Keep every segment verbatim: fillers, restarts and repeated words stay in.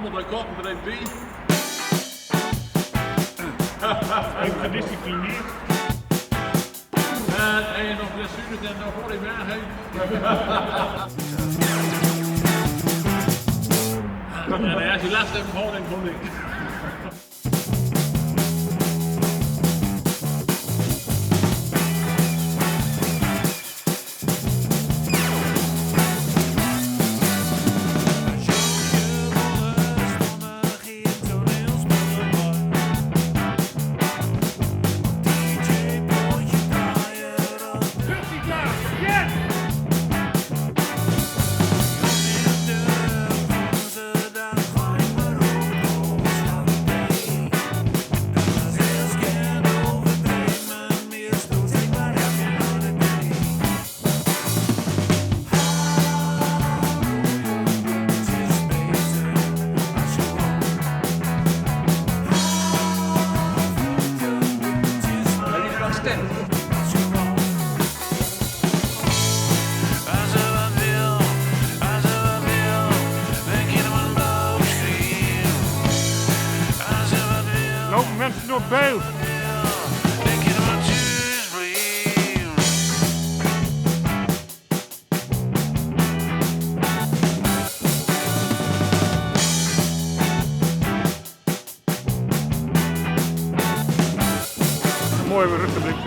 Allemaal de kop er even bij. Even gedisciplineerd. En hij nog blessures en nog voor hij weg. En hij heeft die laatste houding, vond ik. Lopen mensen door beeld. Mooi, weer rustig, denk ik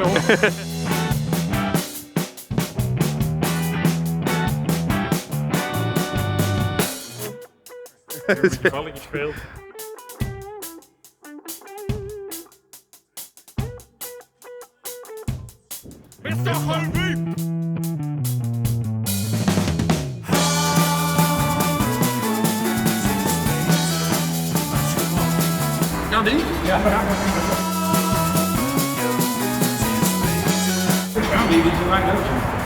zo. Balletjes speelt. Is toch gewoon leuk? Kan die? Ja. Ja, die, die is wel leuk.